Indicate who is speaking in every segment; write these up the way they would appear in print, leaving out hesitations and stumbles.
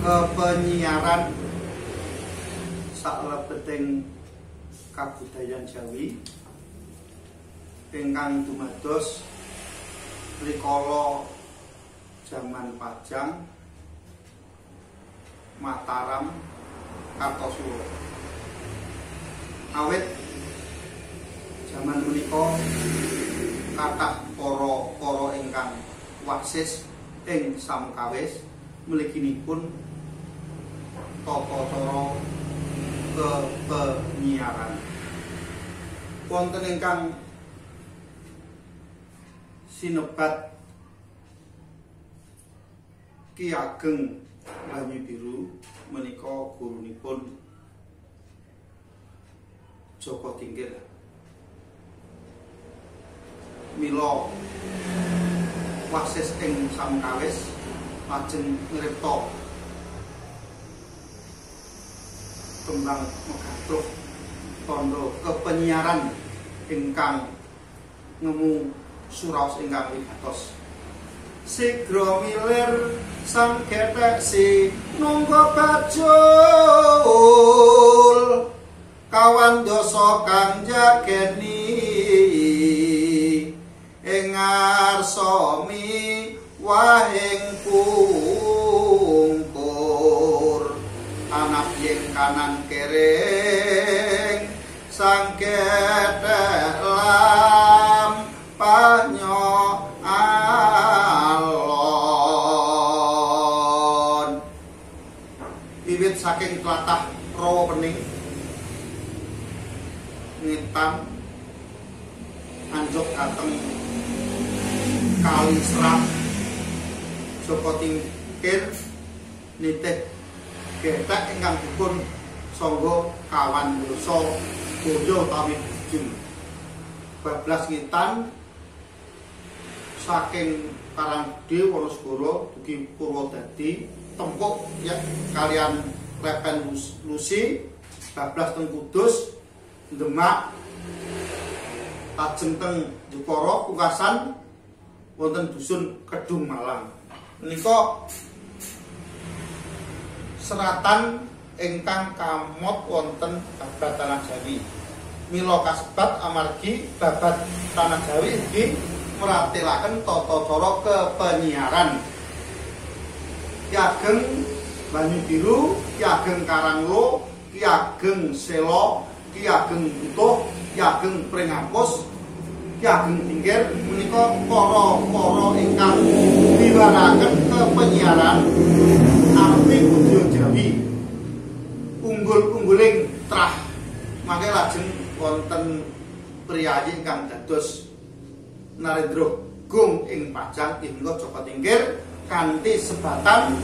Speaker 1: Kepenyiaran saklebeting kabudayan Jawi ingkang dumados rikala jaman Pajang, Mataram, Kartosuro. Awit jaman menika kathah para-para ingkang wasis ing samukawis mliginipun tata cara kepenyiaran. Wonten ingkang sinebat Ki Ageng Banyu Biru menika gurunipun Joko Tingkir. Mila wasis ing samukawis lajeng ngripta tembang megatruh tandha kepenyiaran ingkang ngemu suraos ingkang wigatos. Sigra milir sang gethek si nungga bajul kawan dosa kang jageni ing ngarsa miwahing pungkur anak ing kanan kering sang gethek lam panyo alon. Wiwit saking tlatah Rawa Pening ngetan anjog dhateng Kali Serat, Joko Tingkir nitih gethek ingkang dipun sangga kawan dasa boyo utawi bujul. Bablas ngetan saking Karangde Wonosegoro dugi Purwodadi tempuk ya kalian Lepen Lusi, bablas teng Kudus, Demak, lajeng teng Jepara pungkasan wonten dusun Kedung Malang. Menika seratan ingkang kamot wonten babad Tanah Jawi. Mila kasebat amargi babad Tanah Jawi iki meratelaken tata cara kepenyiaran. Ki Ageng Banyu Biru, Ki Ageng Karanglo, Ki Ageng Selo, Ki Ageng Butuh, Ki Ageng Pringapus, Ki Ageng Tingkir menika para-para ingkang miwaraken kepenyiaran arupi budaya Jawi. Unggul-ungguling trah mangke lajeng wonten priyayi ingkang dados Narendra Gung ing Pajang inggih Joko Tingkir kanthi sebatan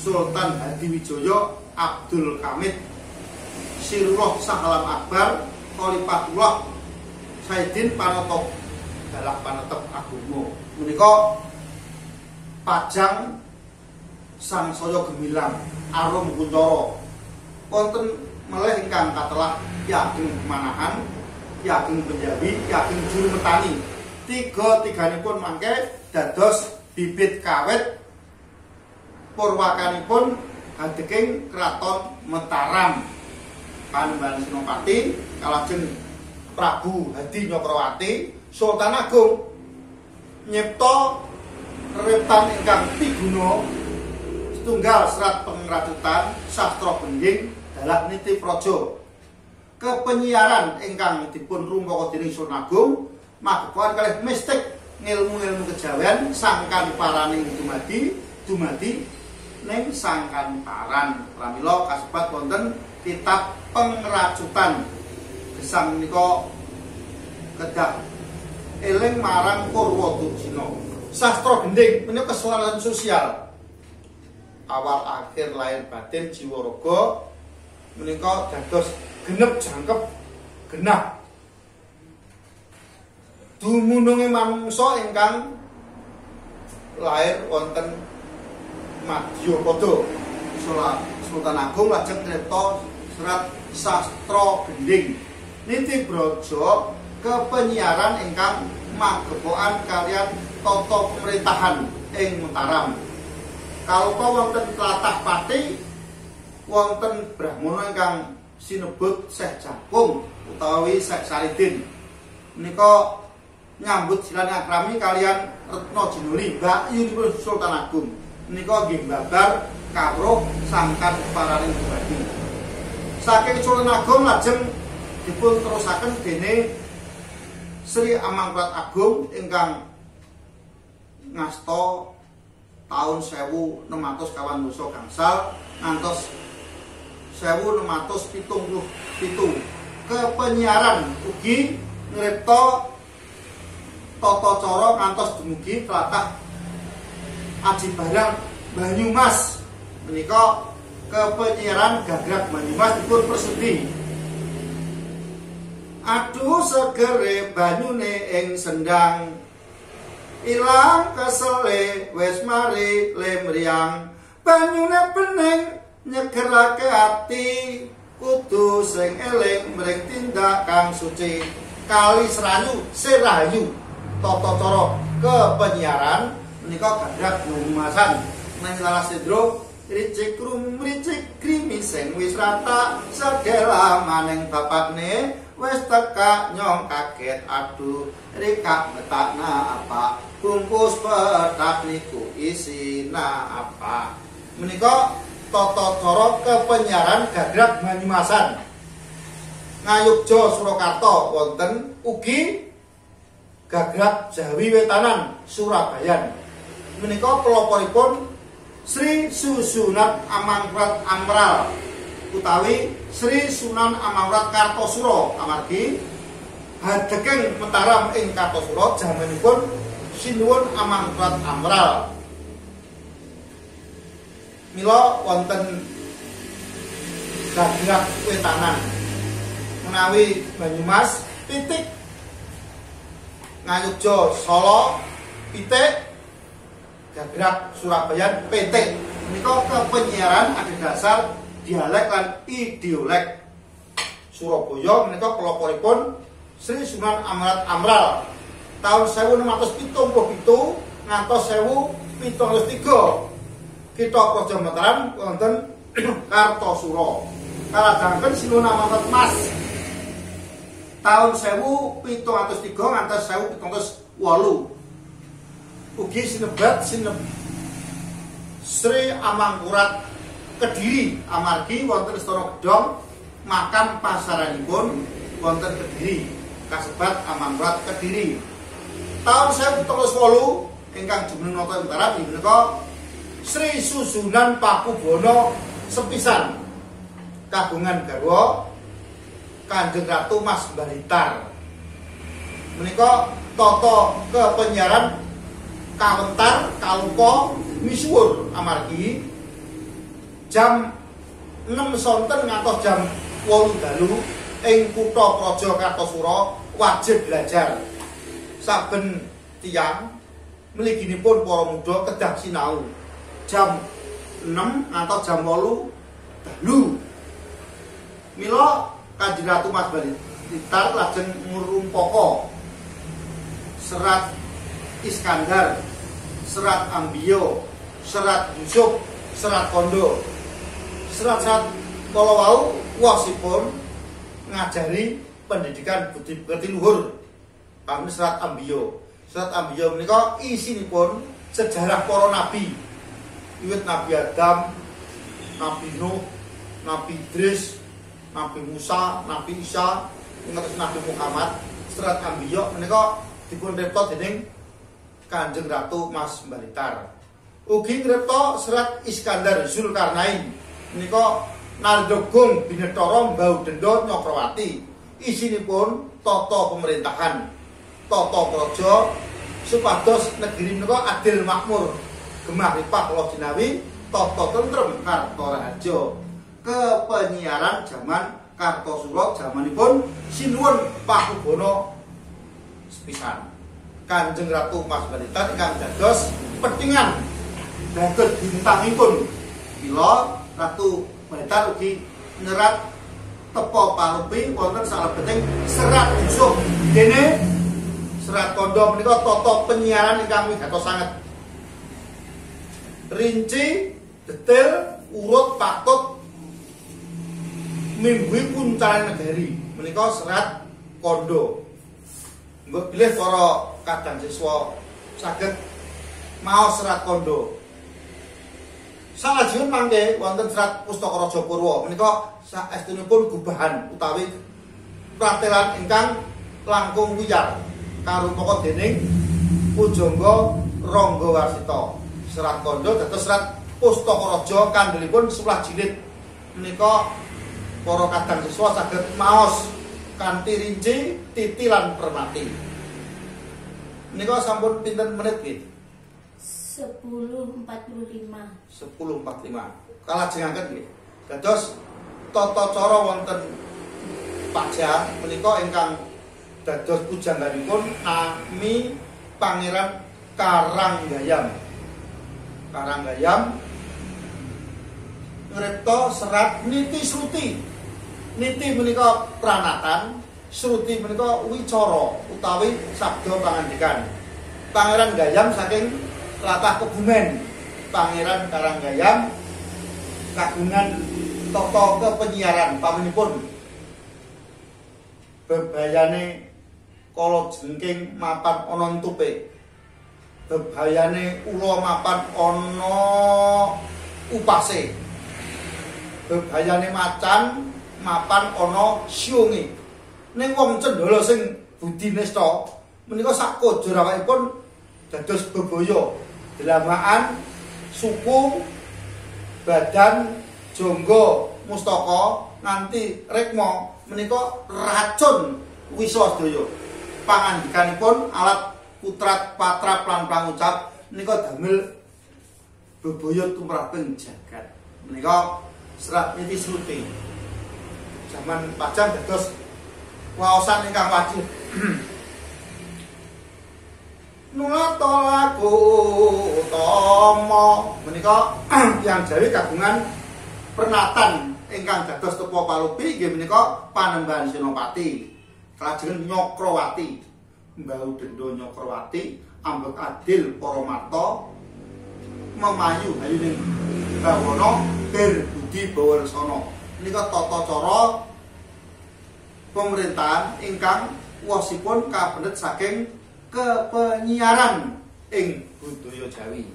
Speaker 1: Sultan Hadiwijaya Abdul Kamid Sirullah Sahalam Akbar Khalifatullah Saidin Panotop Dalah Panotop Agama. Menika Pajang sangsaya gemilang arum kuncara. Wonten melih ingkang katelah Ki Ageng Manahan, Ki Ageng Penjawi, Ki Ageng Juru Metani. Tiga-tiganipun mangke dados bibit kawit purwakanipun hadeking Kraton Mataram. Panembahan Senopati kalajeng Prabu Hadi Nyokrawati Sultan Agung nyipta riptan ingkang piguna setunggal serat pengracutan sastra gendhing dalah niti praja. Kepenyiaran ingkang dipun rumpaka dening Sultan Agung magepokan kalih mistik ngilmu-ngilmu kejawen sangkan paraning dumadi ning sangkan paran. Pramila kasebat wonten kitab pengracutan. Gesang menika kedah eling marang Purwa Durjina. Sastra gendhing menika keselarasan sosial awal akhir lahir batin jiwa raga menika dados genep jangkep genah dumununge manungsa ingkang lahir wonten Madyapada. Sultan Agung lajeng ngripta serat sastra gendhing Niti Braja kepenyiaran ingkang magepokan kaliyan tata pemerintahan ing Mataram. Kalupa wonten tlatah Pati wonten brahmana ingkang sinebut Syekh Jangkung utawi Syekh Saridin. Menika nyambut silane akrami kalian Retno Jinuli mbakyunipun Sultan Agung. Menika nggih babar kawruh sangkan paraning bupati. Saking Sultan Agung lajeng dipun terusaken dene Sri Amangkurat Agung ingkang ngasta taun 1624 gangsal ngantos 1677. Kepenyiaran ugi ngripta tata cara ngantos dumugi tlatah Ajibarang Banyumas. Menika kepenyiaran Gagrag Banyumas dipun persedi. Aduh segere banyune ing sendang, ilang kesele wis mari lemriang, banyune bening nyegerake ati, kudu sing eling mring tindak kang suci. Kali Serayu Serayu tata cara kepenyiaran menika Gagrag Banyumasan. Nang Laras Sendro ricik rum ricik krimi sing wis rata sedela maning bapakne wis teka nyong kaget aduh rika betakna apa bungkus petak niku isina apa. Menika tata cara kepenyiaran Gagrag Banyumasan. Ngayogja Surakarta wonten ugi Gagrag Jawi Wetanan Surabayan. Menika peloporipun Sri Susunan Amangkurat Amral utawi Sri Sunan Amangkurat Kartosuro, amargi hadegeng Mataram ing Kartosuro jamanipun Sinuwun Amangkurat Amral. Mila wonten Gagrag Wetanan menawi Banyumas titik, Ngayogja Solo pitik, Gagrag Surabayan PT. Menika kepenyiaran adhedhasar dialek lan ideolek. Surabaya menika peloporipun Sri Sunan Amrat Amral tahun 1677 ngantos 1703. Kitha Praja Mataram wonten Kartosuro. Kalajengaken Sinuwun Amangkurat Mas tahun 1703 ngantos 1708. Ugi sinebat Sri Amangkurat Kediri amargi wonten Istana Gedhong makam pasaranipun wonten Kediri kasebat Amangkurat Kediri. Tahun 1708 ingkang jumeneng nata Mataram inggih menika Sri Susunan Pakubono sepisan kagungan garwa Kanjeng Ratu Mas Balitar. Menika tata kepenyiaran kawentar kalupa misuwur amargi jam 6 sonten ngantos jam 8 dalu ing kutha Praja Kartosuro wajib belajar. Saben tiyang mliginipun para muda kedah sinau jam 6 ngantos jam 8 dalu. Mila Kanjeng Ratu Mas Balitar lajeng ngrumpaka Serat Iskandar, Serat Ambiyo, Serat Yusuf, Serat Kondo. Serat-serat kala wau wosipun ngajari pendidikan budi pekerti luhur. Kami Serat Ambiyo. Serat Ambiyo menika isinipun sejarah para nabi. Wiwit Nabi Adam, Nabi Nuh, Nabi Idris, Nabi Musa, Nabi Isa, ngantos Nabi Muhammad. Serat Ambiyo menika dipun ripta dening Kanjeng Ratu Mas Balitar. Ugi ngripta Serat Iskandar Zulkarnain menika Nardogung Binetara Mbau Denda Nyakrawati. Isinipun tata pemerintahan, tata praja supados negeri menika adil makmur, gemah ripah loh jinawi, tata tentrem karta raharja. Kepenyiaran jaman Kartosuro jamanipun Sinuwun Pakubono sepisan. Kanjeng Ratu Mas Balitar ingkang dados petingan dados bintangipun. Mila Ratu Balitar ugi nyerat tepa palupi wonten salebeting Serat Yusuf. Dene Serat Kondo menika tata penyiaran ingkang wigatos sanget. Rinci, detail, urut, patut mimbuhi kuncaran negari. Menika serat Kondo. Mbok bilih para kadang siswa saged maos serat Kondo. Salajengipun mangke wonten serat Pustaka Raja Purwa menika saestunipun gubahan utawi pratelan ingkang langkung wiyar karumpaka dening Pujangga Rangga Warsita. Serat Kondo dados serat Pustaka Raja kandelipun 11 jilid. Menika para kadang siswa saged maos kanthi rinci, titi lan permati. Menika sampun pinten menit nggih?
Speaker 2: 10.45.
Speaker 1: 10.45. Kalajengaken nggih. Dados tata cara wonten Pajang menika ingkang dados pujangganipun nami Pangeran Karanggayam. Karanggayam ngripta serat Niti Sruti. Niti menika pranatan, sruti menika wicara utawi sabda pangandikan. Pangeran Gayam saking tlatah Kebumen. Pangeran Karanggayam kagungan tata kepenyiaran paminipun bebayane kala jengking mapan ana entupe, bebayane ula mapan ana upase, bebayane macan mapan ana siunge. Ning wong cendhala sing budi nista menika sak kojur awakipun dados bebaya, dlamaan, suku, badan, jangga, mustaka nganti rikma menika racun wisa sedaya. Pangandikanipun alat putrat patrap lan pangucap menika damel bebaya tumraping jagat. Menika serat Niti Sruti. Zaman Pajang dados waosan ingkang wajib. Nulata laku utama menika tiyang Jawi kagungan pernatan ingkang dados tepa palupi inggih menika Panembahan Senopati. Kalajeng Nyokrowati, mbau denda Nyokrowati ambek adil para marta memayu hayuning bawana bir budi bawarsana. Menika tata cara pemerintahan ingkang wosipun kapendet saking kepenyiaran ing budaya Jawi.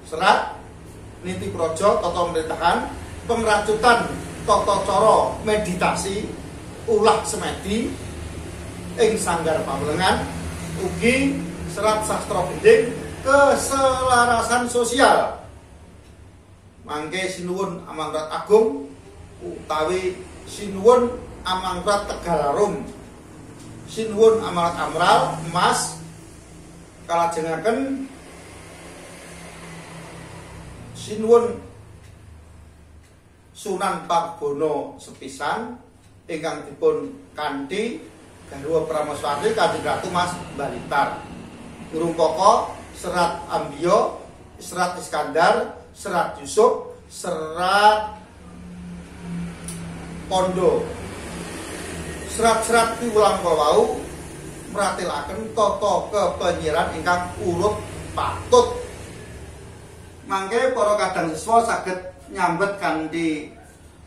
Speaker 1: Serat Niti Praja tata pemerintahan, pengracutan tata cara meditasi ulah semedi ing sanggar pamelengan, ugi serat sastra gending keselarasan sosial. Mangke sinuwun Amangkurat Agung utawi sinuwun Amangkurat Tegalarum, sinuwun Amangkurat Amral emas, kalajengaken sinuwun Sunan Pakubono sepisan ingkang dipun kanthi garwa Prameswari Kanjeng Ratu Mas Balitar. Ngrumpaka serat Ambiya, serat Iskandar, serat Yusuf, serat Kondo. Serat-serat piwulang kala wau mratelaken tata kepenyiaran ingkang urut patut. Mangke para kadang siswa saged nyambet kanthi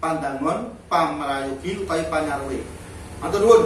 Speaker 1: pandangon, pamrayogi utawi panyarwe. Matur nuwun.